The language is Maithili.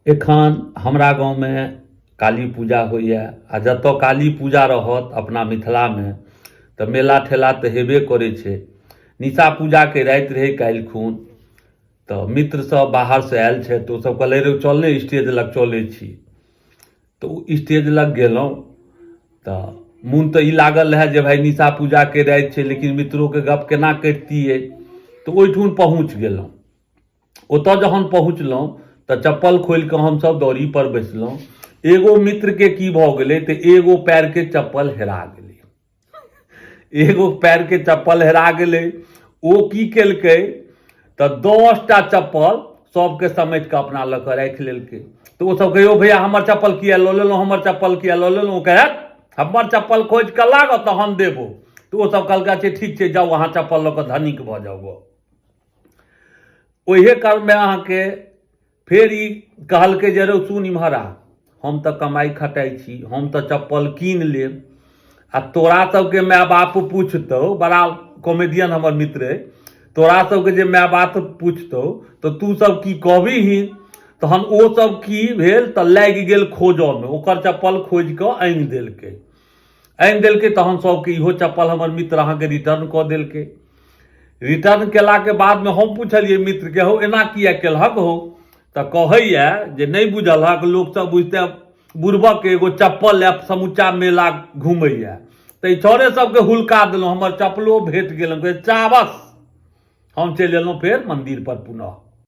एखन हमरा गाँवमे काली पूजा होइए आ जतऽ काली पूजा रहत अपना मिथिलामे तऽ मेला ठेला तऽ हेबे करै छै। निशा पूजाके राति रहै काल्हि खुन, तऽ मित्र सब बाहरसँ आयल छथि, तऽ ओसब कहलै रौ चल ने स्टेज लग चलै छी। तऽ ओ स्टेज लग गेलहुँ तऽ मोन तऽ ई लागल रहए जे भाय निशा पूजाके राति छै, लेकिन मित्रोके गप केना कटितियै, तऽ ओहिठुन पहुँच गेलहुँ। ओतऽ जहन पहुँचलहुँ तऽ चप्पल खोलि कऽ हमसभ दौरीपर बैसलहुँ। एगो मित्रके की भऽ गेलै तऽ एगो पएरके चप्पल हेरा गेलै। एगो पएरके चप्पल हेरा गेलै। ओ की केलकै तऽ 10टा चप्पल सबके समेट कऽ अपना लऽ कऽ राखि लेलकै। तऽ ओ सब कहियो भैया हमर चप्पल किया लऽ लेलहुँ, हमर चप्पल किया लऽ लेलहुँ? ओ कहै हमर चप्पल खोजि कऽ लागऽ तहन देबो। तऽ ओ सब कहलकै अच्छा ठीक छै, जाउ अहाँ चप्पल लऽ कऽ धनिक भऽ जाउ गऽ। ओहे क्रममे अहाँके फेर ई कहलकै जे रौ सुन इम्हर आ, हम तऽ कमाइ खटाइ छी, हम तऽ चप्पल कीन लेब आ तोरा सबके माय बाप पुछतौ, बड़ा कॉमेडियन हमर मित्र अइ, तोरा सबके जे माय बाप पुछतौ तऽ तू सब की कहबीही? तहन ओ सब की भेल तऽ लागि गेल खोजऽमे, ओकर चप्पल खोजि कऽ आनि देलकै। आनि देलकै तहन सबके इहो चप्पल हमर मित्र अहाँके रिटर्न कऽ देलकै। रिटर्न केलाके बादमे हम पुछलियै मित्रके, हौ एना किया केलहक हौ? तऽ कहैया जे नहि बुझलहक, लोकसब बुझते बुड़बक एगो चप्पल लए समूचा मेला घुमैया, तऽ ई छौड़े सबके हुलका देलहुँ, हमर चप्पलो भेट गेल। हम कहलियै चाबस। हम चलि एलहुँ फेर मन्दिर पर पुनः।